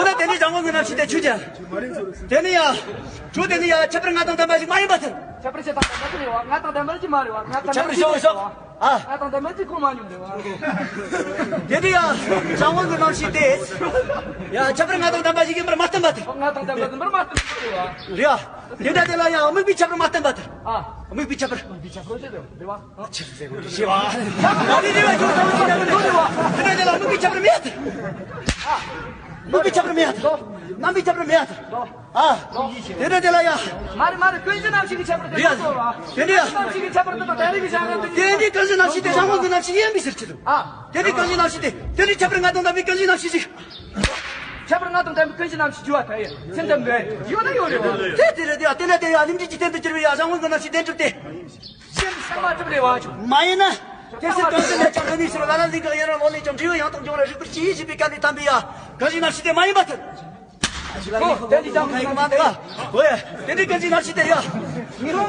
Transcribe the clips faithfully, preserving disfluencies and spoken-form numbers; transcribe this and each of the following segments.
མདོར་ན་དེ་ནི་བྱ་ངོ་གི་རྣམ་ཤེས་དེ་ཆོས་ཅན། དེ་ནི་ཡ། ཁྱོད་དེ་ནི་ཡ་ཁྱད་པར་ལྔ་དང་ལྡན་པ་ཞིག་མ་ཡིན་པ་ཐལ། ཁྱད་པར་ཕྱེད་དང་ལྡན་པ་ཞིག་རེད་བ། ལྔ་དང་ལྡན་པ་ཞིག་མ་རེད་བ། ལྔ་དང་ཁྱད་པར་ལྡན་པ་ཞིག་ཞོག་ཞོག་ཨ། ལྔ་དང་ལྡན་པ་ཞིག་གོ་མ་མྱོང་རེད་བ། དེ་ནི་ཡ། བྱ་ངོ་གི་རྣམ་ཤེས་དེ། ཡ་ཁྱད་པར་ལྔ་དང་ལྡན་པ་ཞིག་ཡིན་པར་མ་བསྟན་པ་ཐལ། ལྔ་དང་ལྡན་པ་ཡིན་པར་མ་བསྟན་པ་རེད་བ། རེད་ཡ། དེ་འདྲ་དེ་ལ་ཡ་དམིགས་པའི་ཁྱད་པར་མ་བསྟན་པ་ཐལ། ཨ། དམིགས་པའི་ཁྱད་པར། དམིགས་པའི་ཁྱད་པར་ཞེས་དང་རེད་བ། ཨ། ཆི་ཟེར་དགོས་རེད་ཞེས་བ། ད་རེད་རེད་བ་ཞོག་ཞོག་ཞོག་ཞོག་རེད་བ། དེ་འདྲ་དེ་ལ་དམིགས་པའི་ཁྱད་པར་མེད་ཐལ། ཨ། དམིགས་པའི་ཁྱད་པར་མེད་ཐལ། རྣམ་པའི་ཁྱད་པར་མེད་ཐལ། ཨ། དེ་འདྲ་དེ་ལ་ཡ། མ་རེད་མ་རེད། ཀུན་གཞི་རྣམ་ཤེས་ཀྱི་ཁྱད་པར་དེ་རེད་ཡ། ཡོད་དོ། དེ་འདྲ་ཡ། རྣམ་ཤེས་ཀྱི་ཁྱད་པར་དེ་དང་དེ་རིང་གི་བྱ་ངན་དེ། དེ་འདྲའི་ཀུན་གཞི་རྣམ་ཤེས་དེ་བྱ་ངོ་གི་རྣམ་ཤེས་ཡིན་པའི་ཕྱིར་ཆེད་དུ། ཨ། དེ་འདྲའི་ཀུན་གཞི་རྣམ་ཤེས་དེ། དེ་འདྲའི་ཁྱད་པར་ལྔ་དང་ལྡན་པའི་ཀུན་གཞི་རྣམ་ཤེས་ཤིག། ཁྱད་པར་ལྔ་དང་ལྡན་པའི་ཀུན་གཞི་རྣམ་ཤེས་རྒྱུ་བ་ད་ཡིན་སེམས་ཙམ་རེད། ཡོད་ན་ཡོད་རེད་བ། དེ་དེ་རེད་དེ་ཡ། དེ་ལ་དེ་ཡ་ལྷུན་གྱིས་ཀྱིས་རྟེན་དུ་གྱུར་པའི་ཡ་བྱ་ངོ་གི་རྣམ་ཤེས་བདེན་གྲུབ་སྟེ། སེམས་བསམ་མ་གྲུབ་རེད་བ་ཆུ། མ་ཡིན་ན། དེ་ཕྱིར་གང་ཞིག་མེད་ཀྱང་འདི་ནི་ཕྱིར་ལ་ལ་ལིང་ག་ཡུན་རིང་ལོ་ལས་ཀྱང་འབྲས་བུ་ཡང་དག་འབྱུང་བར་རིགས་པར་གྱིས་ཞེས་པའི་སྐབས་ནས་དམ་པའི་ཡ། གང་ཞིག་རྣམ་ཤེས་དེ་མ་ཡིན་པ་ཐལ། ཨོ། དེ་འདི་ཀྱང་མ་འདུག་ག། ཨོ་ཡ། དེ་འདྲའི་ཀུན་གཞི་རྣམ་ཤེས་དེ་ཡ།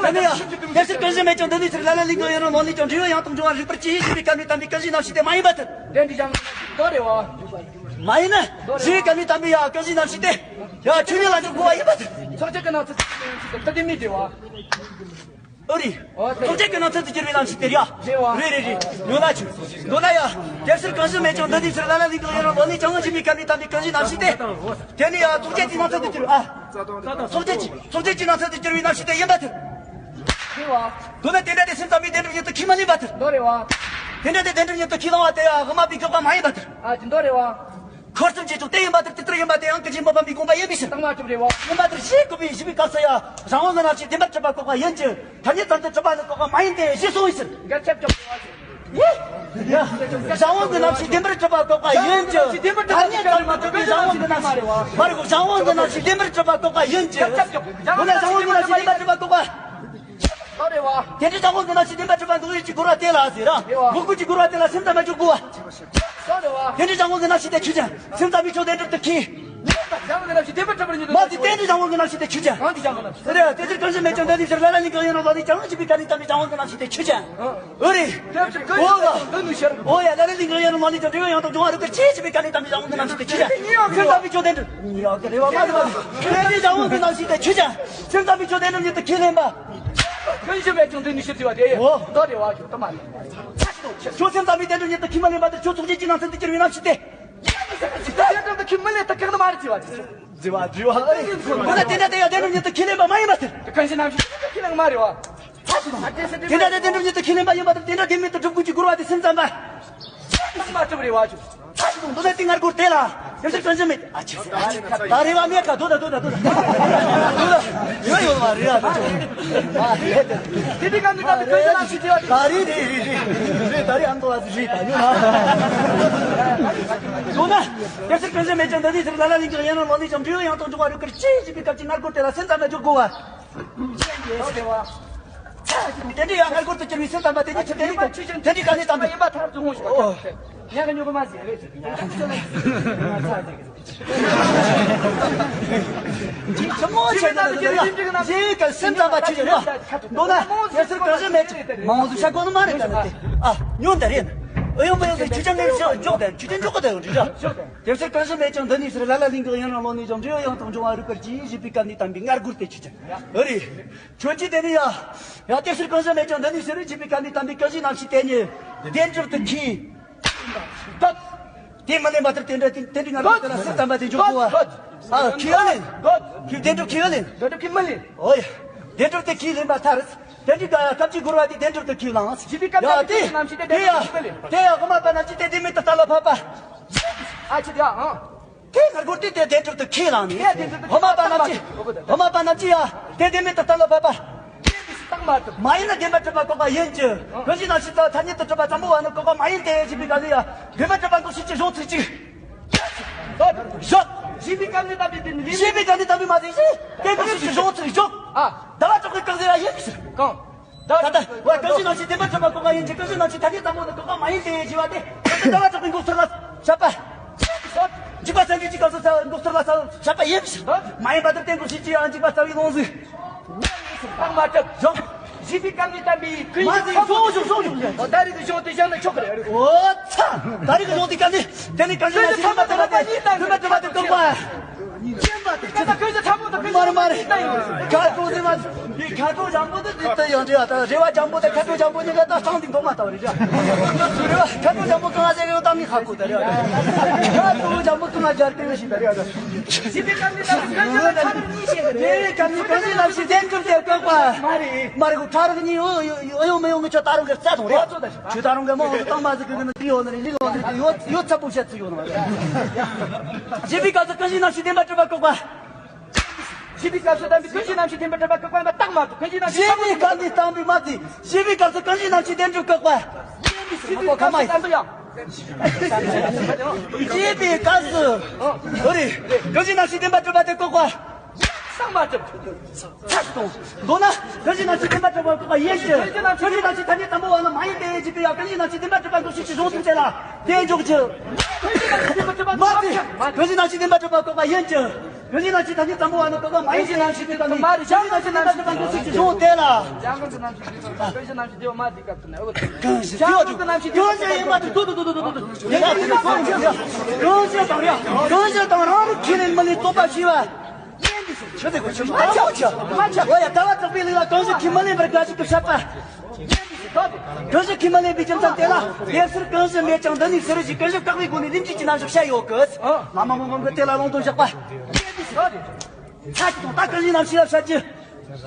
དེ་ནི་ཡ། དེ་ཕྱིར་གང་ཞིག་མེད་ཀྱང་འདི་ནི་ཕྱིར་ལ་ལ་ལིང་ག་ཡུན་རིང་ལོ་ལས་ཀྱང་འབྲས་བུ་ཡང་དག་འབྱུང་བར་རིགས་པར་གྱིས་ཞེས་པའི་སྐབས་ནས་དམ་པའི་ཀུན་གཞི་རྣམ་ཤེས་དེ་མ་ཡིན་པ་ཐལ། དེ་འདི་ཀྱང་མདོ་རེད་བ། མ་ཡིན་ན། ཞེས་པའི་སྐབས་ནས་དམ་པའི་ཡ་ཀུན་གཞི་རྣམ་ཤེས་དེ། ཡ་ཆོས་ཉིད་ལ་འཇོག་དགོས་པ་ཡིན་པ་ཐལ། ཚོགས་ཆེན་གྱི་ནང་ཚུལ་ཚིག་གི་ནང་ཚུལ་དེ་མི་འདྲ་བ། ཨོ་རེད། ཨོ་དེ། ཚོགས་ཆེན་གྱི་ནང་ཚུལ་དུ་གྱུར་པའི་རྣམ་ཤེས་དེ་རེད་ཡ། རེད་བ། རེད་རེད་རེད། ཡོད་ན་ཆུ། མདོར་ན་ཡ། དེ་ཕྱིར་གང་ཞིག་མེད་ཀྱང་འདི་ནི་ཕྱིར་ལ་ལ་ལིང་ག་ཡུན་རིང་ལོ་ལས་ཀྱང་ཞེས་པའི་སྐབས་ནས་དམ་པའི་ཀུན་གཞི་རྣམ་ཤེས་དེ། དེ་ནི་ཡ་ཚོགས་ཆེན་གྱི་ནང་ཚུལ་དུ་གྱུར་ཨ། ཚོགས་ཆེན་གྱི་ཚོགས་ཆེན་གྱི་ནང་ཚུལ་དུ་གྱུར་པའི་རྣམ་ཤེས་དེ་ཡིན་པ་ཐལ། རེད་བ། མདོར་ན་དེ་འདྲ་དེ་སེམས་ཙམ་པའི་བདེན་གྲུབ་ཉིད་དུ་ཁས་མི་ལེན་པ་ཐལ། མདོ་རེད་བ། དེ་འདྲ་དེ་བདེན་གྲུབ་ཉིད་དུ་ཁས་བླང་བ་དེ་ཡང་དབུ་མ་པའི་དགག་པ་མ་ཡིན་པ་ཐལ། ཨ་ཅི་མདོ་རེད་བ། འཁོར་གསུམ་བྱེད་ཆོག་དེ་ཡིན་པ་ལྟར་དེ་ལྟར་ཡིན་པ་དེ་ཡང་ཀུན་གཞི་སྨོན་པ་མི་སྒོམ་པ་ཡིན་པའི་ཕྱིར། སྟག་མ་གྲུབ་རེད་བ། ཡིན་པ་ལྟར་ཞེས་བཀོད་པའི་ཞེས་པའི་སྐབས་སུ་ཡང་རང་དབང་གི་རྣམ་ཤེས་བདེན་པར་གྲུབ་པ་བཀག་པ་ཡིན་གྱི། ཐ་སྙད་ཙམ་དུ་གྲུབ་པ་ནི་བཀག་པ་མ་ཡིན་ཏེ་ཞེས་གསུངས་པའི་ཕྱིར། འགལ་ཁྱབ་ཀྱང་། ཡ། རང་དབང་གི་རྣམ་ཤེས་བདེན་པར་གྲུབ་པ་བཀག་པ་ཡིན་གྱི། ཐ་སྙད་ཙམ་དུ་གྲུབ་པའི་རང་དབང་གི་རྣམ་ཤེས་རེད་བ། མ་རེད་གོ། རང་དབང་གི་རྣམ་ཤེས་བདེན་པར་གྲུབ་པ་བཀག་པ་ཡིན་གྱི། འགལ་ཁྱབ་ཀྱང་། འོ་ན་རང་དབང་གི་རྣམ་ཤེས་བདེན་པར་གྲུབ་པ་བཀག་པ། ལྟོས་རེད་བ། དེ་འདྲའི་བྱ་བ་འདི་ན་ཞིག་བདེན་པར་གྲུབ་པ་འདུག་ཡིད་ཀྱི་སྒོ་ར་དེ་ལ་ཟེར་ར། རེད་བ། འགོག་ཀུན་གྱི་སྒོ་ར་དེ་ལ་སེམས་ཙམ་མ་བཅུག་དགོས་བ། ལྟོས་རེད་བ། དེ་འདྲའི་བྱ་བ་འདི་ན་ཞིག་དེ་ཆོས་ཅན། སེམས་ཙམ་མི་ཆོས་བདེན་གྲུབ་ཏུ་ཁེལ། བྱ་བ་འདི་ན་ཞིག་བདེན་པར་གྲུབ་པར་ཉིད་དུ། མ་དེ་བདེན་གྲུབ་བྱ་བ་འདི་ན་ཞིག་དེ་ཆོས་ཅན། གང་གི་བྱ་བ་ན། རེད། དེ་ཕྱིར་གང་ཞིག་མེད་ཀྱང་འདི་ནི་ཕྱིར་ལ་ལ་ལིང་ག་ཡིན་རུང་ལ་ནི་ཀྱང་ཞེས་པའི་སྐབས་ནས་དམ་པའི་བྱ་བ་འདི་ན་ཞིག་དེ་ཆོས་ཅན། འོ་རེད། དེ་ཕྱིར་གང་ཞིག་མེད་ཀྱང་འདི་ནི་ཕྱིར། འོ་ཡ། ལ་ལ་ལིང་ག་ཡིན་རུང་ལ་ནི་ཀྱང་འབྲས་བུ་ཡང་དག་འབྱུང་བར་རིགས་པར་གྱིས་ཞེས་པའི་སྐབས་ནས་དམ་པའི་བྱ་བ་འདི་ན་ཞིག་དེ་ཆོས་ཅན། འོ་རེད། དེ་ཉིད་ཡང་སེམས་ཙམ་མི་ཆོས་བདེན་གྲུབ། ཉིད་ཡང་གི་རེད་བ། མ་རེད་བ། དེ་འདྲའི་བྱ་བ་འདི་ན་ཞིག་དེ་ཆོས་ཅན། སེམས་ཙམ་མི་ཆོས་བདེན་གྲུབ་ཉིད་དུ་ཁས་ལེན་པ། གང་ཞིག་མེད་ཀྱང་འདི་ནི་ཕྱིར་ཟེར་བ་དེ། འོ། ལྟོས་རེད་བ། ཁྱོད་ལྟ་མ་རེད། ཁྱོད་སེམས་ཙམ་པའི་བདེན་གྲུབ་ཉིད་དུ་ཁས་མ་ལེན་པ་དེར་ཁྱོད་ཚོགས་ཆེན་གྱི་ནང་ཚན་དུ་གྱུར་པའི་རྣམ་ཤེས་དེ། བདེན་གྲུབ་ཏུ་ཁས་མི་ལེན་ཐབས་ཁག་ནི་མ་རེད་ཟེར་བ་དེ། ཟེར་བ་ཟེར་བ་ཨེ། འོ་ན་དེ་འདྲ་དེ་ཡང་བདེན་གྲུབ་ཉིད་དུ་ཁས་ལེན་པ་མ་ཡིན་པ་དེར། གང་ཞིག་རྣམ་ཤེས་ཁས་ལེན་མ་རེད་བ། དེ་འདྲ་དེ་བདེན་གྲུབ་ཉིད་དུ་ཁས་ལེན་པ་ཡིན་པ་དེར། དེ་འདྲ་དེ་མིན་དུ་སྒྲུབ་ཀུན་གྱི་སྒོ་ར་དེ་སེམས་ཙམ་པ། སེམས་ཙམ་མ་གྲུབ་རེད་བ་ཆུ། མདོར་ན་དེ་སྔར་སྒོར་དེ་ལ། དེ་ཕྱིར་གང་ཞིག་མེད། ཨ་ཆེ། ད་རེ་བ་མེད་ཀ། དོ་ད་དོ་ད་དོ་ད། དོ་ད། ཡོད་ཡོད་མ་རེད་ཨ། ད་ཆོ། ཨ་རེད། དེ་དེ་ག་ནི་ད་དེ་ག་ནི་ད་དེ་དེ་བ་དེ། ད་རེད་རེད་རེད་རེད། རེད། ད་རེད་ཨ་མདོ་བ་དེ་རེད་ད་ཡོད་ན། དོ་ན། དེ་ཕྱིར་གང་ཞིག་མེད་ཀྱང་འདི་ནི་ཕྱིར་ལ་ལ་ལིང་ག་ཡིན་རུང་ལ་ནི་ཀྱང་འབྲས་བུ་ཡང་དག་འབྱུང་བར་རིགས་པར་གྱིས་ཞེས་པའི་སྐབས་ཀྱི་སྔར་སྒོར་དེ་ལ་སེམས་ཙམ་མ་བཅུག་དགོས་བ། དེ་འདྲའི་ཡང་སྔར་སྒོར་དུ་གྱུར་པའི་སེམས་ཙམ་པ་དེ་ཉིད་ཕྱིར་དེ་ནི་དེ་འདྲའི་གང་ནི་ཙམ་པའི། ཡིན་པ་མཐར་ཐུག་ངོ་ཤེས་པ། ཉག་གི་ཉོག་གི་མ་ཟེར་རེད། ཅི་མོ་ཆེ་ན་ལ་ཡ། ཅི་ག་སེམས་ཙམ་པ་ཆེ་ཆེ་རེད། མདོར་ན་དེ་ཕྱིར་གང་ཞིག་མེད་ཀྱང་མང་བོ་ཟུག་ཤ་གོ་ནི་མ་རེད་ད་ལ་དེ། ཨ་ཉོན་ད་རེད། ཨ་ཡོང་པ་ཡོང་ཟེར་ཆུ་ཆེན་ནས་འཇོག་དེ་ཆུ་ཆེན་འཇོག་གི་ད་ཡོང་རེད་ར། དེ་ཕྱིར་གང་ཞིག་མེད་ཀྱང་འདི་ནི་ཕྱིར་ལ་ལ་ལིང་ག་ཡིན་རུང་ལ་ནི་ཀྱང་འབྲས་བུ་ཡང་དག་འབྱུང་བར་རིགས་པར་གྱིས་ཞེས་པའི་སྐབས་ནས་དམ་པའི་སྔར་སྒོར་དེ་ཆོས་ཅན། ཨ་རེད། ཁྱོད་ཀྱིས་དེ་ནི་ཡ། ཡ་དེ་ཕྱིར་གང་ཞིག་མེད་ཀྱང་འདི་ནི་ཕྱིར་ཞེས་པའི་སྐབས་ནས་དམ་པའི་སྐད་ཅིག་རྣམ་ཤེས་དེ་ཉིད་བདེན་གྲུབ་ཏུ་ཁས། ད། དེ་མ་ལེན་པ་ལྟར་དེ་འདྲ་དེ་དེ་འདྲའི་ངན་པ་དེ་ལ་སེམས་ཙམ་པ་དེ་འཇོག་དགོས་བ། ཨ་ཁས་ལེན། ཁས་བདེན་གྲུབ་ཁས་ལེན། བདེན་གྲུབ་ཁས་མི་ལེན། ཨོ་ཡ། བདེན་གྲུབ་དེ་ཁས་ལེན་པ་མཐར། དེ་འདྲའི་སྐབས་ཀྱི་སྒོར་བ་དེ་བདེན་གྲུབ་ཏུ་ཁས་བླངས། ཞི་བའི་སྐབས་ཡ་དེ་དེ་རྣམས་ཀྱིས་དེ་དེ་ཡ་དེ་ཡ་དབུ་མ་པ་རྣམས་ཀྱིས་དེ་དེ་མེད་དུ་བཏང་ལ་ཕབ་པ། ཨ་ཅི་དེ་ཡ་ཨང་། དེ་ང་སྒོར་དེ་དེ་བདེན་གྲུབ་ཏུ་ཁས་བླངས་ནས། དེ་བདེན་གྲུབ་ཏུ་དབུ་མ་པ་རྣམས་ཀྱིས་དབུ་མ་པ་རྣམས་ཀྱིས་ཡ་དེ་དེ་མེད་དུ་བཏང་ལ་ཕབ་པ། བཏང་མ་ཐུབ། མ་ཡིན་ན་བདེན་པར་གྲུབ་པ་བཀག་པ་ཡིན་གྱི། ཀུན་གཞི་རྣམ་ཤེས་དང་ཐ་སྙད་དུ་གྲུབ་པ་ཙམ་པོ་བ་ནི་བཀག་པ་མ་ཡིན་ཏེ་ཞེས་པའི་སྐབས་ལ་ཡ། བདེན་པར་གྲུབ་པ་འགོག་བྱེད་ཀྱི་གཞུང་ཚིག་གཅིག་ཞོག་ཞི་བའི་སྐབས་ནས་བསྟན་པའི་དེ་ནི་ལས། ཞི་བའི་སྐབས་ནས་བསྟན་པའི་མ་ཟད་ཞི་དེ་འགོག་བྱེད་ཀྱི་གཞུང་ཚིག་ཞོག་ཨ། ཟླ་བ་གྲགས་པའི་སྐབས་ཟེར་ཡ་ཡིན་ཟེར། གང་། ད་ལྟ་བ་ཀུན་གཞི་རྣམ་ཤེས་བདེན་པར་གྲུབ་པ་བཀག་པ་ཡིན་གྱི། ཀུན་གཞི་རྣམ་ཤེས་ཐ་སྙད་དང་པོ་ནི་བཀག་པ་མ་ཡིན་ཏེ་ཞེས་པ་དེ་ད་ལྟ་ཟླ་བ་གྲགས་པའི་འགོག་ཚུལ་ལ་བཤད་པ། འཇིག་པ་སེལ་འདྲེན་གྱི་སྐབས་སུ་འགོག་ཚུལ་ལ་བཤད་པ་ཡིན་ཟེར། མ་ཡིན་པ་དེར་བརྟེན་འགོག་བྱེད་ཀྱི་ཡང་འཇིག་པ་རྩ་བའི་ལུང་ཟིག་བཏང་མ་ཐུབ། ཞོག་ཞི་བའི་སྐབས་ནས་བསྟན་པའི་ཀུན་མ་གཞི་ཟིག་སོང་ཞོག་སོང་ཞོག་ད་རེས་ཀྱི་གཞུང་དེ་བཞག་ན་ཆོག་གི་རེད། འོ་ཚ། ད་རེས་ཀྱི་གཞུང་དེ་སྐབས་ནས་དེ་ནས་གང་ཞིག་ན་ཞི་བ་དེ་ལ་ད་ཡིན་ད་ཡིན་ད་ཡིན་ད་ཡིན་ད་ཡིན་ད་ཡིན་ད་ཡིན། མ་རེད་མ་རེད། ཁ་ཁྲོ་ཟེར་བ་འདི་ཁ་ཁྲོ་འཇམ་པོ་དེ་དེ་ཡང་རེད་ད། རེ་བ་འཇམ་པོ་དེ་ཁ་ཁྲོ་འཇམ་པོ་གཉིས་ཀ་ད་སྟངས་འདི་མགོ་མ་ལྟ་བ་རེད་ད། རེ་བ་ཁ་ཁྲོ་འཇམ་པོ་གང་ཟེར་གི་ཡོད་ད་མི་ཧ་གོ་ད་རེད་ད། ཁ་ཁྲོ་འཇམ་པོ་གང་སྦྱར་དེ་ཞིག་ད་རེད་ད། ཞི་བའི་སྐབས་ནས་ད་ཀུན་གཞི་རྣམ་ཤེས་དེ་ཀུན་གཞི་རྣམ་ཤེས་བདེན་གྲུབ་སྟེ་བཀག་པ། མ་རེད། མ་རེད་གོ་ཁྲ་རག་གཉིས་ཨོ་ཡོ་ཨོ་ཡོ་མི་ཡོང་གི་ཆོ་ད་རུང་གི་རྩ་དང་རེད། ཆོས་ད་རུང་གི་མ་འོང་དུ་བཏང་མ་ཟིག་གི་ནི་དེ་ཡོད་ནི་རེད། ལིག་ཡོད་ནི་རེད། ཡོད་ཡོད་ཚ་པོ་བཤད་ཚུལ་ཡོད་ནི་རེད། ཞི་བའི་སྐབས་སུ་ཀུན་གཞི་རྣམ་ཤེས་བདེན་པར་གྲུབ་པ་བཀག་པ། ཞི་བའི་སྐབས་སུ་བསྟན་པའི་ཀུན་གཞི་རྣམ་ཤེས་བདེན་པར་གྲུབ་པ་བཀག་པ་ཡིན་པ་བཏང་མ་ཐུབ། ཀུན་གཞི་རྣམ་ཤེས་ཞི་བའི་སྐབས་ནས་བསྟན་པའི་མ་ཚད་ཞི་བའི་སྐབས་སུ་ཀུན་གཞི་རྣམ་ཤེས་བདེན་གྲུབ་བཀག་པ། ཞི་བའི་སྐབས་སུ་བསྟན་པའི་ཡང་། ཞི་བའི་སྐབས་སུ། འོ་རེད། ཀུན་གཞི་རྣམ་ཤེས་བདེན་པར་གྲུབ་པ་དེ་བཀག་པ། བསམ་པ་གྲུབ། ཚར་སོང་། མདོར་ན་ཀུན་གཞི་རྣམ་ཤེས་བདེན་པར་གྲུབ་པ་བཀག་པ་ཡིན་ཕྱིར། ཀུན་གཞི་རྣམ་ཤེས་ཐ་སྙད་དང་པོ་བ་ནི་མ་ཡིན་ཏེ་ཞེས་པའི་ཡང་ཀུན་གཞི་རྣམ་ཤེས་བདེན་པར་གྲུབ་པ་འགོག་བྱེད་ཀྱི་གཞུང་ཚིག་དེ་ལ་དེ་འཇོག་རྒྱུ། མ་ཚད་ཀུན་གཞི་རྣམ་ཤེས་བདེན་པར་གྲུབ་པ་བཀག་པ་ཡིན་ཕྱིར། ཀུན་གཞི་རྣམ་ཤེས་ཐ་སྙད་དང་པོ་བ་ནི་བཀག་པ་མ་ཡིན་ཏེ་ཞེས་པའི་ཀུན་གཞི་རྣམ་ཤེས་བདེན་པར་གྲུབ་པ་འགོག་བྱེད་ཀྱི་གཞུང་དེ་ལ། ཀུན་གཞི་རྣམ་ཤེས་བདེན་པར་མ་དེ་སྐབས་སུ་ནས། ཀུན་གཞི་ཡིན་པ་དེ་ཏུ་ཏུ་ཏུ་ཏུ་ཏུ། ཀུན་གཞི་དང་རང་རིག་ཁས་ལེན་མི་ལེན་རྟོག་པ་ཞི་བ། ཆོས་དེ་གོ་ཆོས་མ་ཆོག་ཆོག་མ་ཆོག་འོ་ཡ་ཟླ་བ་གྲགས་པའི་ལུགས་ལ་ཀུན་གཞི་ཁས་མི་ལེན་པར་དགག་བྱ་དུ་བཤད་པ། ཀུན་གཞི་ཁས་མི་ལེན་པའི་རྒྱུ་མཚན་དེ་ལ་དེ་ཕྱིར་ཀུན་གཞི་མེད་ཀྱང་འདི་ནི་ཕྱི་རོལ་གྱི་ཀུན་གཞི་བཀག་པའི་སྒོ་ནས་རིམ་གྱིས་ཀྱི་རྣམ་གཞག་བཤད་ཡོད་གི། བླ་མ་མི་ཕམ་གྱིས་དེ་ལ་ལུང་དུ་བཞག་པ། ཚ་གི་དང་ད་ཀུན་གཞི་རྣམ་ཤེས་ལ་བཤད་རྒྱུ།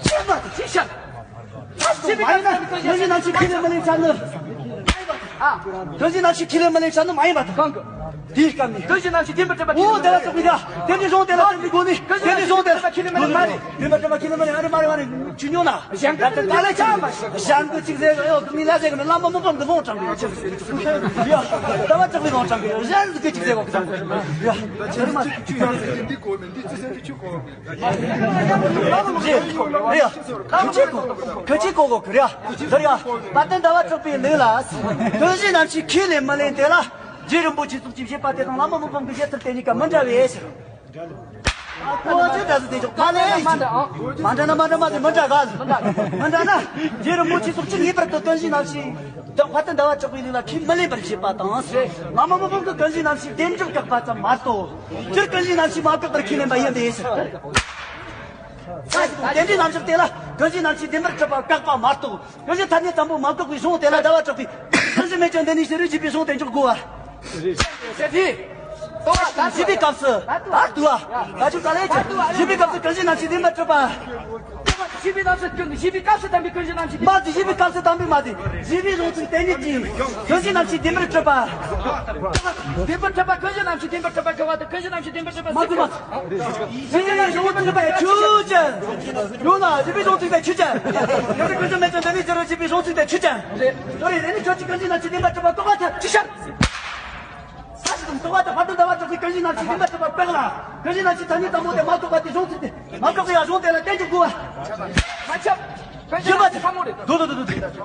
ཤེས་པ་དེ་ཤེས་བྱ། ཚ་གི་དང་མ་ཡིན་ན་ཀུན་གཞི་རྣམ་ཤེས་ཁས་ལེན་མི་ལེན་བྱ་ནི། ཀུན་གཞི་རྣམ་ཤེས་ཁས་ལེན་མི་ལེན་བྱ་ནི་མ་ཡིན་པ་དང་གང་གི། དེའི་སྐབས་ནས། ཀུན་གཞི་རྣམ་ཤེས་བདེན་པར་གྲུབ་པ་འོ་དེ་ལ་སོགས་པའི་ར། དེ་འདྲའི་གཞུང་དེ་ལ་བརྟེན་པའི་སྒོ་ནས། དེ་འདྲའི་གཞུང་དེ་ལ་ཁས་ལེན་མི་ལེན་མ་རེད། བདེན་པར་གྲུབ་པ་ཁས་ལེན་མི་ལེན། ཨ་རེ་མ་རེད་མ་རེད། ཆུ་ཉོ་ན། གཞན་གྱི་ད་ལྟ་ལས་ཆགས་མ་ཤེས། གཞན་གྱི་ཅིག་ཟེར་གི་ཡོད་གི། མི་ལ་ཟེར་གི་མི། བླ་མ་མི་ཕམ་གྱི་ལུང་དྲངས་གི་ཡོད། ཡ། ཟླ་བ་གྲགས་པའི་ལུང་དྲངས་གི་ཡོད། གཞན་གྱི་ཅིག་ཟེར་གོ་གི་དྲངས་གི་ཡོད། ཡ། ཆེ་རེ་མ། ཁྱོད་ཅིག་གོ། ཁྱོད་ཅིག་གོ། ཁྱོད་ཅིག་གོ་གོ་གི་རེད། ཟེར་ཡ། དཔལ་ལྡན་ཟླ་བ་གྲགས་པའི་ལུགས་ལ། ཀུན་གཞི་རྣམ་ཤེས་ཁས་ལེན་མི་ལེན་དེ་ལ། རྗེ་རིན་པོ་ཆེ་ཚོགས་ཀྱི་བཞེད་པ་དེ་དང་བླ་མ་མི་ཕམ་གྱི་བཞེད་ཚུལ་དེ་གཉིས་ཀ་མི་འདྲ་བས་ཟེར། ཨ་ཁོ་ཚོས་འདྲ་ཟེར་དེ་ཆོག་མ་ལས་ཡིན། མ་འདྲ་ན་མ་འདྲ་མ་ཟེར་མི་འདྲ་ག་ཟེར། མི་འདྲ་ན་རྗེ་རིན་པོ་ཆེ་ཚོགས་ཀྱིས་ངེས་པར་དུ་ཀུན་གཞི་རྣམ་ཤེས་དང་དཔལ་ལྡན་ཟླ་བ་གྲགས་པའི་ལུགས་ལ་ཁས་མི་ལེན་པར་བཞེད་པ་དང་། བླ་མ་མི་ཕམ་གྱིས་ཀུན་གཞི་རྣམ་ཤེས་བདེན་གྲུབ་བཀག་པ་ཙམ་མ་གཏོགས། སྤྱིར་ཀུན་གཞི་རྣམ་ཤེས་མ་བཀག་པར་ཁས་ལེན་པ་ཡིན་ཏེ། ཚ་ཞིག་དང་། དེ་འདྲའི་རྣམ་གཞག་དེ་ལ་ཀུན་གཞི་རྣམ་ཤེས་བདེན་པར་གྲུབ་པ་བཀག་པ་མ་གཏོགས། ཀུན་གཞི་ཐ་སྙད་དང་པོ་མ་བཀག་པའི་གཞུང་དེ་ལ་ཟླ་བ་གྲགས་པས་ཀུན་གཞི་མེད་ཀྱང་འདི་ནི་ཕྱི་རོལ་ཞེས་པའི་གཞུང་དེ་འཇོག་དགོས་པ། ཞེས་པའི་སྐབས་སུ་ད་དུ་བ། ད་ཆུ་ག་ལས་ཀྱང་ཞེས་པའི་སྐབས་སུ་ཀུན་གཞི་རྣམ་ཤེས་བདེན་པར་གྲུབ་པ། ཞེས་པའི་སྐབས་སུ་ཀུན་ཞེས་པའི་སྐབས་སུ་བསྟན་པའི་ཀུན་གཞི་རྣམ་ཤེས་མ་དེ་ཞེས་པའི་སྐབས་སུ་བསྟན་པའི་མ་དེ་ཞེས་པའི་གཞུང་ཚིག་དེ་ཉིད་ཀྱིས་ཀུན་གཞི་རྣམ་ཤེས་བདེན་པར་གྲུབ་པ། བདེན་པར་གྲུབ་པ་ཀུན་གཞི་རྣམ་ཤེས་བདེན་པར་གྲུབ་པ་ག་བ་དང་ཀུན་གཞི་རྣམ་ཤེས་བདེན་པར་གྲུབ་པ་མ་དེ་མ་དེ། ཞེས་པའི་གཞུང་ཚིག་པའི་ཆོས་ཅན། ཡོད་ན་ཞེས་པའི་གཞུང་ཚིག་པའི་ཆོས་ཅན། ཡང་ན་ཀུན་གཞི་མེད་ཅིང་འདི་ནི་ཕྱི་རོལ་ཞེས་པའི་གཞུང་ཚིག་པའི་ཆོས་ཅན། རེད། དེ་ནི་ཁྱོད་ཀྱིས་ཀུན་གཞི་རྣམ་ཤེས་བདེན་པར་གྲུབ་པ་བཀག་པ་ཐལ། ཅི་ཤར། ས་ཞིག་དང་དུ་བ་དང་བར་དུ་ཟླ་བ་གྲགས་པས་ཀུན་གཞི་རྣམ་ཤེས་བདེན་པར་གྲུབ་པ་བཀག་ལ། ཀུན་གཞི་རྣམ་ཤེས་ཐ་སྙད་དང་པོ་དེ་མ་བཀག་པ་དེ་གཞུང་ཚིག་དེ་མ་བཀག་པའི་ཡང་གཞུང་དེ་ལ་བསྟན་འཇུག་དགོས་པ། མ་ཁྱབ། ཡིན་པ་དེ། དོ་དོ་དོ་དོ།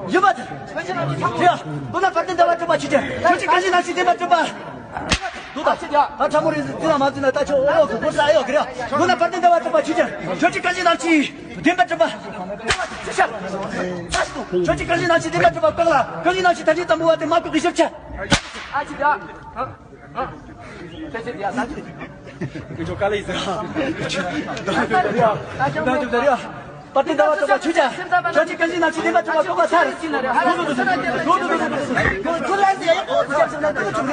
ཡིན་པ་དེ། ཀུན་གཞི་རྣམ་ཤེས་ཐ་སྙད། ཡ། མདོར་ན་བར་དུ་ཟླ་བ་གྲུབ་པ་ཆོས་ཅན། ཁྱོད་ཀྱིས་ཀུན་གཞི་རྣམ་ཤེས་བདེན་པར་གྲུབ་པ། དུ་ད་ཆེ་ཡ། ད་ཕྲ་མོ་རེད་ཟེར་དུས་ལ་མ་བརྩིས་ན་ད་ཁྱོད་ཨེ་ཡོད་གི་མགོ་ས་ཨེ་ཡོད་གི་རེད། མདོར་ན་བར་དུ་ཟླ་བ་གྲུབ་པ་ཆོས་ཅན། ཁྱོད་ཀྱིས་ཀུན་གཞི་རྣམ་ཤེས་བདེན་པར་གྲུབ་པ། ཅི་ཤར། ཁྱོད་ཀྱིས་ཀུན་གཞི་རྣམ་ཤེས་བདེན་པར་གྲུབ་པ་བཀག་ལ། ཀུན་གཞི་རྣམ་ཤེས་ཐ་སྙད་དང་པོ་བ་དེ་མ་བཀག་གི་ཞིབ་ཆ། ཨ་ཅི་ད། ཨ། ཨ། ཁྱོད་ཀྱིས་ཀ་ལ་ཡིན་ཟེར། ད་ཅི་ད་རེད། བར་དུ་ཟླ་བ་གྲུབ་པ་ཆོས་ཅན། ཁྱོད་ཀྱིས་ཀུན་གཞི་རྣམ་ཤེས་བདེན་པར་གྲུབ་པ་བཀག་པ་ཐལ། ཁྱོད་ལ་ཟེར་ཡ་ཡོད་ཟེར་ན་ད་ཆོག་ཡ།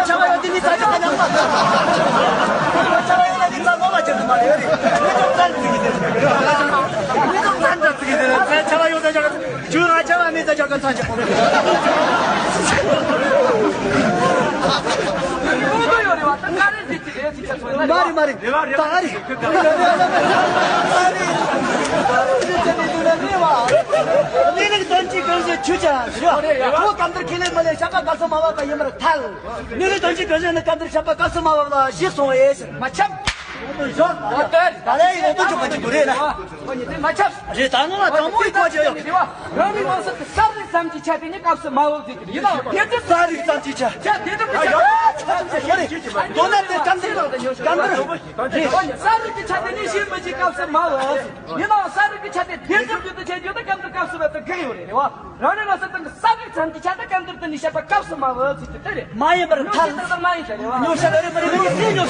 ཆ་བ་ཡོད་དེ་ནི་ས་ཆ་ག་ཉམས་པ། ཆ་བ་ཡོད་ན་ནི་ས་ངོ་མ་ཆེ་ཟིན་མ་རེད། མི་ཚོ་བཙན་ཟིན་གི་དེ། མི་ཚོ་བཙན་དྲ་ཟིན་གི་དེ། ཆ་བ་ཡོད་ས་ཆ་ག་ཆུ་ར་ཆ་བ་མི་ས་ཆ་ག་ཚ་ཆ་པོ། མ་རེད་མ་རེད། ད་རེད། གནས་ལུགས་དོན་གཅིག་གང་ཞིག་ཆུ་ཆ་རེད། ཁོ་སྐབས་འདིར་ཁས་ལེན་མ་ལེན་ཞབས་པ་དཀར་སོ་མ་བབས་པ་ཡིན་པར་ཐལ། གནས་ལུགས་དོན་གཅིག་གང་ཞིག་ནི་སྐབས་འདིར་ཞབས་པ་དཀར་སོ་མ་བབས་ལ་གཞི་སོང་བས་མ་ཁྱབ། ད་ལས་ཡིན་ལོ་དུ་ཆོག་པ་ཅིག་དགོས་རེད་ན། མ་ཁྱབ། རེད། ད་ནོ་ལ་དྲང་མོ་ཡིན་ཁོ་ཅེ་ཡོད། རང་རེའི་མང་ཚོགས་ཀྱི་ས་རིགས་ཙམ་གྱི་ཆ་དེ་ནི་སྐབས་སུ་མ་བབས་ཟེར་གྱི་རེད། ཡིན་ནའང་དེ་ཚོ་ས་རིགས་ཙམ་གྱི་ཆ། ཆ་དེ་ཚོ་གི་ཆ་དེ་ནི་ཡོད་རེད། མདོར་ན་དེ་སྐབས་འདིར་སྐབས་འདིར་རེད། ས་རིགས་ཀྱི་ཆ་དེ་ནི་གཞི་མི་གཞི་སྐབས་སུ་མ་བབས། ཡིན་ནའང་ས་རིགས་ཀྱི་ཆ་དེ་དེ་ཙམ་དུ་དུ་བྱེད་རྒྱུ་དེ་སྐབས་འདིར་སྐབས་སུ་བབས་དུ་གང་ཡོད་རེད། རེད་བ། རང་རེ་ལ་ས་དང་ས་རིགས་ཙམ་གྱི་ཆ་དེ་སྐབས་འདིར་དུ་ནི་བཤད་པ་སྐབས་སུ་མ་བབས་ཟེར་གྱི་དེ་རེད། མ་ཡིན་པར་ཐལ། ཉོ་བཤད་དེ་ཚོ་ལྟ་དགོས་རེད། སྲིད་ཉོ་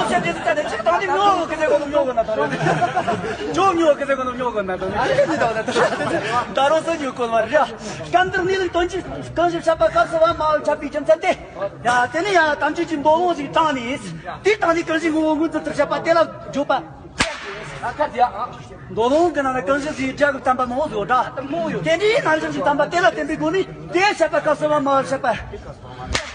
བཤད་དེ་ཚོ་ལྟ་དེ་ཆགས་དང་ནི་ཉོ་གི་ཚེ་གོ་ནོ་ཉོ་གི་ན་དང་། ཅོ་ཉོ་གི་ཚེ་གོ་ནོ་ཉོ་གི་ན་དང་། ད་རུང་སྲིད་ཉོ་གོ་མ་རེད། སྐབས་འདིར་གནས་ལུགས་དོན་གཅིག་གང་ཞིག་བཤད་པ་སྐབས་སུ་བབས་མ་བབས་ཁྱབ་པའི་རྒྱུ་མཚན་དེ། ཡ་དེ་ནི་ཡ་དམ་ཆོས་ཀྱི་མདོ་ལུང་ཞིག་དྲངས་ནས། དེ་དང་ནི་གང་ཞིག་ངོ་བོ་ངོས་འཛིན་ཐུབ་བཤད་པ་དེ་ལ་བརྗོད་པ། ཨ་ཁ་དེ་ཨ། མདོ་ལུང་གི་ནང་ན་གང་ཞིག་ཞིག་རྒྱ་གི་བསྟན་པ་མང་བོ་ཡོད་འདྲ། མང་བོ་ཡོད། དེ་འདྲའི་ནང་བཞིན་གྱི་བསྟན་པ་དེ་ལ་བརྟེན་པའི་སྒོ་ནས་དེ་བཤད་པ་སྐབས་སུ་བབས་མ་བབས་བཤད་པ།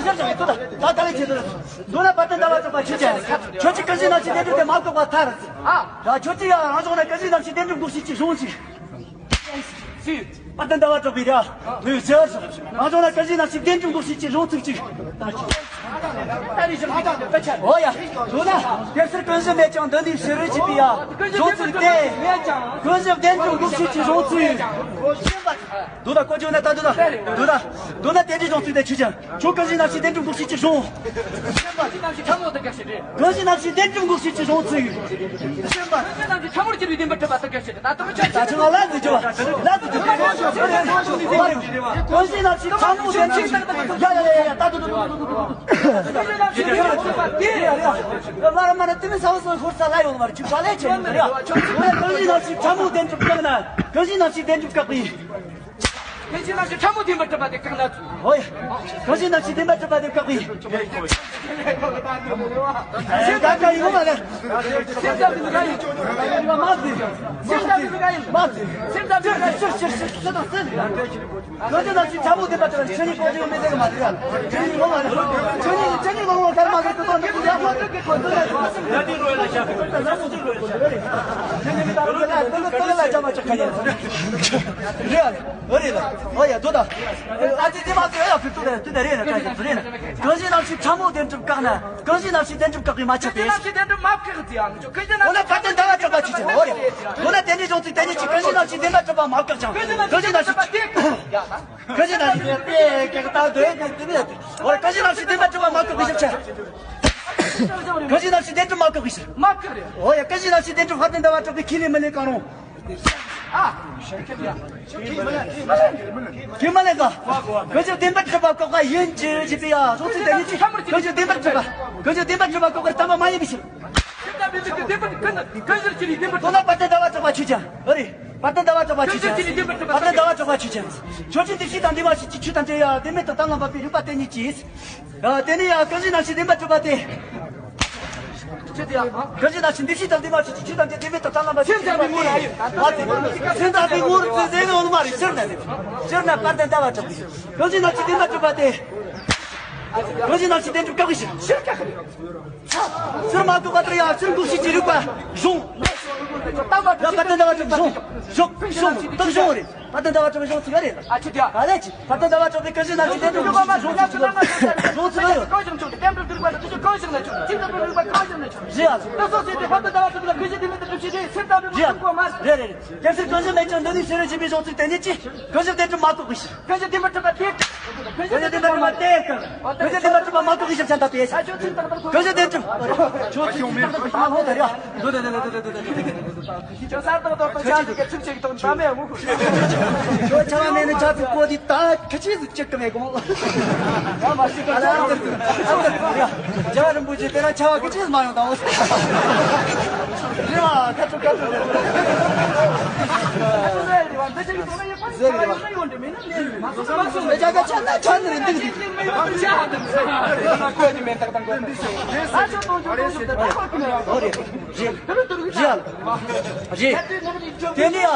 ཤར་ཤར་ཤར་ཤར། ད་ད་ལས་ཆེ་དུ། མདོར་ན་དཔལ་ལྡན་ཟླ་བ་གྲགས་པ་ཁྱོད་ཀྱིས། ཁྱོད་ཀྱིས་ཀུན་གཞི་རྣམ་བཞི་བདེན་གྲུབ་དེ་མ་བཀག་པ་ཐར། ཨ། ད་ཁྱོད་ཀྱིས་ཡང་རང་ཕྱོགས་ནས་ཀུན་གཞི་རྣམ་བཞི་བདེན་གྲུབ་འགོག་བྱེད་ཀྱི་གཞུང་ཞིག་དཔལ་ལྡན་ཟླ་བ་གྲགས་པའི་ར། ལུས་ཟེར། རང་ཕྱོགས་ནས་ཀུན་གཞི་རྣམ་བཞི་བདེན་གྲུབ་འགོག་བྱེད་ཀྱི་གཞུང་ཚིག་གཅིག་ཨོ་ཡ། དུ་ན། དེབ་སེར་ཀུན་གཞི་མེད་ཀྱང་འདི་ནི་ཕྱི་རོལ་གྱིས་པའི་ཡ། གཞུང་ཚིག་སྟེ། ཀུན་གཞི་བདེན་གྲུབ་འགོག་བྱེད་ཀྱི་གཞུང་ཚིག་དུ་ད་ཀོ་ཅོ་ན་ད་དུ་ད། དུ་ད། དུ་ན་དེ་འདྲའི་གཞུང་ཚིག་དེ་ཆུ་ཅན། ཁྱོད་ཀུན་གཞི་རྣམ་བཞི་བདེན་གྲུབ་འགོག་བྱེད་ཀྱི་གཞུང་། ཕྲ་མོ་དེ་ག་ཞིག་རེད། ཀུན་གཞི་རྣམ་བཞི་བདེན་གྲུབ་འགོག་བྱེད་ཀྱི་གཞུང་ཚིག་ཕྲ་མོར་གྱུར་པའི་བདེན་པར་གྲུབ་པ་དེ་ག་ཞིག་རེད། ད་དུ་ཆུ་ད་ཆུ་ང་ལ་འདི་ཅོ། ལ་འདི་ཅོ། ཀུན་གཞི་རྣམ་བཞི་ཕྲ་མོ་བདེན་གྲུབ། ཡ་ཡ་ཡ་ཡ། ད་དུ་དུ་དུ་དུ་དུ། མ་ར་མ་ར་དེ་མི་ས་བ་སོ་ཧོར་ས་ལ་ཡོང་བར་ཅིག་ག་ལས་ཆེ་ཡོང་ར། ཀུན་གཞི་རྣམ་བཞི་ཕྲ་མོ་བདེན་གྲུབ་བཀག་ན། ཀུན་གཞི་རྣམ་བཞི་བདེན་གྲུབ་བཀག་པའི། ཀུན་གཞི་རྣམ་བཞི་ཕྲ་མོ་བདེན་པར་གྲུབ་པ་དེ་བཀག་ན། ཧོ་ཡ། ཀུན་གཞི་རྣམ་བཞི་བདེན་པར་གྲུབ་པ་དེ་བཀག་པའི། ད་ད་ཡིན་ནོ་མ་རེད། སེམས་ཙམ་དུ་མི་དགའ་ཡིན། མ་ཟེར། སེམས་ཙམ་དུ་མི་དགའ་ཡིན། མ་ཟེར། སེམས་ཙམ་དུ་མི་དགའ་ཡིན། ཤིར་ཤིར་ཤིར་ཤིར་ཤིར་དང་སེམས། ཀུན་གཞི་རྣམ་བཞི་ཕྲ་མོ་བདེན་པར་གྲུབ་པ་ཆོས་ཉིད་ཀུན་གཞི་མི་ཟེར་གི་མ་རེད། ཆོས་ཉིད་ངོ་མ་རེད། ཆོས་ཉིད་ཆོས་ཉིད་ངོ་མ་གར་མ་གི་ཀུན་རྟོག་ནི་ཀུན་ཡག་པོ་འདུག་གི་ཀུན་རྟོག་ལས་ཐོག་ཡ་དེ་རོལ་ལ་ཤ། ཆོས་ཉིད་མི་དགའ་རོལ་ལ་ཀུན་རྟོག་ལ་ཅམ་མ་ཅག་ཁ་ཡ། རེད། ཨོ་རེད་ལ། ཨོ་ཡ་དོ་ད། ཨ་ཙི་དེ་མ་ཙི་ཨ་ཡ་ཕུལ་ཏུ་དེ་དེ་རེད་ན་ཀ་ཞིག་རེད་ན། ཀུན་གཞི་རྣམ་བཞི་ཕྲ་མོ་བདེན་གྲུབ་བཀག་ན། ཀུན་གཞི་རྣམ་བཞི་བདེན་གྲུབ་བཀག་པའི་མ་ཆགས་ཏེ། ཀུན་གཞི་རྣམ་བཞི་བདེན་གྲུབ་མ་བཀག་ཟེར་ཡང་ཆོག་ཀུན་གཞི་རྣམ་བཞི། འོ་ན་དཔལ་ལྡན་ཟླ་བ་གྲགས་པ་ཆོས་ཅན། འོ་རེད། འོ་ན་དེ་འདྲའི་གཞུང་ཚིག་དེ་ཉིད་ཀྱིས་ཀུན་གཞི་རྣམ་བཞི་བདེན་པར་གྲུབ་པ་མ་བཀག་ཅིང་། ཀུན་གཞི་རྣམ་བཞི། ཀུན་གཞི་རྣམ་བཞི་དེ་ཀྱག་ད་འདོད་དེ་དེ་ནས། འོ་ན་ཀུན་གཞི་རྣམ་བཞི་བདེན་པར་གྲུབ་པ་མ་བཀག་པའི་ཕྱིར་ཆ། ཀུན་གཞི་རྣམ་བཞི་བདེན་གྲུབ་མ་བཀག་པའི་ཕྱིར། མ་བཀག་རེད། འོ་ཡ། ཀུན་གཞི་རྣམ་བཞི་བདེན་གྲུབ་དཔལ་ལྡན་ཟླ་བ་གྲགས་པས་ཁས་ལེན་མི་ལེན་གང་རུང་། ཨ། ཁས་མི་ལེན་ག། ཀུན་གཞི་བདེན་པར་གྲུབ་པ་བཀག་པ་ཡིན་གྱི་ཞེས་པའི་ཡ་གཞུང་ཚིག་དེ་ཉིད་ཀྱིས་ཀུན་གཞི་བདེན་པར་གྲུབ་པ། ཀུན་གཞི་བདེན་པར་གྲུབ་པ་བཀག་པར་བསྟན་པ་མ་ཡིན་པའི་ཕྱིར། ཀུན་གཞི་བདེན་པར། ཀུན་གཞི་བདེན་པར། དོན་དཔལ་ལྡན་ཟླ་བ་གྲགས་པ་ཆོས་ཅན། ཨོ་རེད། དཔལ་ལྡན་ཟླ་བ་གྲགས་པ་ཆོས་ཅན། ཀུན་གཞི་བདེན་པར་གྲུབ་པ། དཔལ་ལྡན་ཟླ་བ་གྲགས་པ་ཆོས་ཅན། ཆོས་ཅན། འདི་ཕྱི་དང་འདི་མ་ཕྱི་ཀྱི་ཆོས་དང་འབྲེལ་ཡང་བདེན་མེད་དང་གཏན་ལ་དབབ་པའི་རིགས་པ་དེ་ཉིད་ཀྱིས། ཡ། དེ་ནི་ཡང་ཀུན་གཞི་རྣམ་བཞི་བདེན་པར་གྲུབ་པ་སྟེ། ཆོས་དེ་ཡང་། ཀུན་གཞི་རྣམ་བཞི་འདི་དང་འདི་མ་ཕྱི་ཀྱི་ཆོས་དང་འབྲེལ་བདེན་མེད་དང་གཏན་ལ་དབབ་པའི་རིགས་པ་སྟེ། མ་དེ། སེམས་ཙམ་པའི་ངོ་བོར་ཚུལ་ཟེར་ནི་འོ་ནི་མ་རེད། སྤྱིར་ན་ནི། སྤྱིར་ན་དཔལ་ལྡན་ཟླ་བ་གྲགས་པས་ཀུན་གཞི་རྣམ་བཞི་བདེན་པར་གྲུབ་པ་སྟེ། ཀུན་གཞི་རྣམ་བཞི་བདེན་གྲུབ་བཀག་པའི་ཕྱིར། ཕྱིར་བཀག་གི་རེད། ཕྱིར་མ་བཀག་པ་ལྟར་ཡང་ཕྱིར་འགོག་བྱེད་ཀྱི་རིགས་པ་གཞུང་། ད་དཔལ་ལྡན་ཟླ་བ་གྲགས་པའི་གཞུང་། གཞུང་། གཞུང་། རྟགས་གཞུང་རེད། དཔལ་ལྡན་ཟླ་བ་གྲགས་པའི་གཞུང་ཚིག་རེད། ཨ་ཆི་དེ། ག་ལས་ཀྱི་དཔལ་ལྡན་ཟླ་བ་གྲགས་པའི་ཀུན་གཞི་རྣམ་བཞི་བདེན་གྲུབ་འགོག་བྱེད་ཀྱི་གཞུང་ཚིག་རེད། གང་ཞིག་མཆོག་ཏུ་བདེན་གྲུབ་སྒྲུབ་པ་ནི། ཀུན་གཞི་ཀུན་གཞི་ནི་མཆོག་ཏུ། སེམས་ཙམ་པའི་རིགས་པ་གང་ཞིག་ནི་མཆོག་ཏུ། སེམས་ཙམ་པའི་རིགས་པ་གང་ཞིག་ནི་མཆོག་ཏུ། རེད། ཨ་ཙི། ད་སོ་སོ་སོ་སྟེ་དཔལ་ལྡན་ཟླ་བ་གྲགས་པ་ལ་ཀུན་གཞི་བདེན་མེད་དུ་གྲུབ་ཕྱིར་རེད། སེམས་ཙམ་པའི་རིགས་པ་རེད། གང་མ་རེད། རེད་རེད་རེད། དེབ་སེར་ཀུན་གཞི་མེད་ཀྱང་འདི་ནི་ཕྱི་རོལ་གྱིས་པའི་གཞུང་ཚིག་དེ་ཉིད་ཀྱིས་ཀུན་གཞི་བདེན་གྲུབ་མ་བཀག་པའི་ཕྱིར། ཀུན་གཞི་བདེན་པར་གྲུབ་པ་དེ། གང་ཞིག་བདེན་པར་གྲུབ་པ་དེ་ཀ། གང་ཞིག་བདེན་པར་གྲུབ་པ་མ་གཏོགས་ཀྱི་ཞབས་ཀྱང་དག་པས། གང་ཞིག་བདེན་གྲུབ། ཁྱོད་ཚོས་ཅི་ལྟར་དང་མ་ལྷོང་ད་ར། ཁྱོད་ས་དང་དོར་དང་ཆ་ཞིག་གི་ཚིག་ཅིག་དང་ད་མེད་ངུ། ཁྱོད་ཆ་བ་མེད་ན་ཆ་ཚིག་གོ་དེ་ད་ཁ་ཆེ་ཟིག་ཅིག་གི་མེད་གོང་། ཡ་མ་ཤི་ཀ་ཆ་ཨ་ཙི་ཨ་ཙི་རྒྱལ་བ་རིན་པོ་ཆེ་དེ་ར་ཆ་བ་ཁ་ཆེ་ཟིག་མ་ཡོང་དང་། རེད་བ་ཁ་ཆུ་ཁ་ཆུ་རེད། ཟེར་རེད་བ། མེ་ཅག་ག་ཆ་ན་ཆ་ནི་རེད་འདུག་འདུག་ཨོ་རེད། རེད། རེད། རེད། དེ་ནི་ཡ།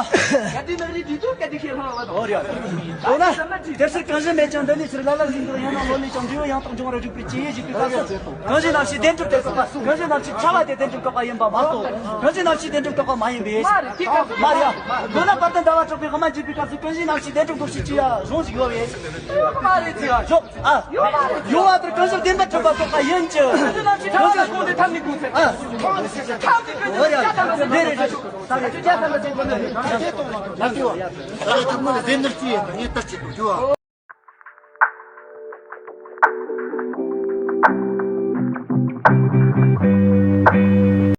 ཨོ་རེད། འོ་ན། དེ་སྲིད་གང་ཞིག་མེད་ཀྱང་འདི་ནི་ཕྱིར་ལ་ལ་ཟིན་དུ་ཡང་ན་ལོ་ལས་ཀྱང་འབྲས་བུ་ཡང་དག་འབྱུང་བར་རིགས་པའི་ཇི་ཡེ་ཞིག་པའི་སྐབས་སུ། གང་ཞིག་ནམ་ཞིག་བདེན་གྲུབ་དེ་སོགས་པ། གང་ཞིག་ནམ་ཞིག་ཆ་བ་དེ་བདེན་གྲུབ་བཀག་པ་ཡིན་པ་མ་གཏོགས། གང་ཞིག་ནམ་ཞིག་བདེན་གྲུབ་བཀག་པ་མ་ཡིན་པས། མ་རེད། དེ་ག་མ་རེད་ཡ། མདོར་ན་བར་དུ་འདའ་བ་གྲགས་པའི་དབུ་མ་འཇུག་པའི་སྐབས་སུ་གང་ཞིག་ནམ་ཞིག་བདེན་གྲུབ་འགོག་བྱེད་ཅི་ཡ་གཞུང་ཞིག་ཡོད་པས། མ་རེད་ཅི་ཡ་ཞོག་ཨ། ཡོད་མ་རེད། ཡོད་བ་དེར་གང་ཞིག་བདེན་པར་གྲུབ་པ་སོགས་པ་ཡིན་ཅི། གང་ཞིག་ནམ་ཞིག་ཆ་བ་དེ་གོང་དུ་ཐབས་ནི་དགོས་ཚེ། ཨ། ཐབས་ནི་དགོས་ཚེ་རེད་རེད། ད་རེད་ཅི་ཐབས་ལ་བྱེད་དགོས་ནི། ད་རེད་ཐུགས་མོ་ལ་བདེན་ནར་ཅི་ཡ་ངས་ལྟར་བྱེད་དུ་འགྱུར་བ།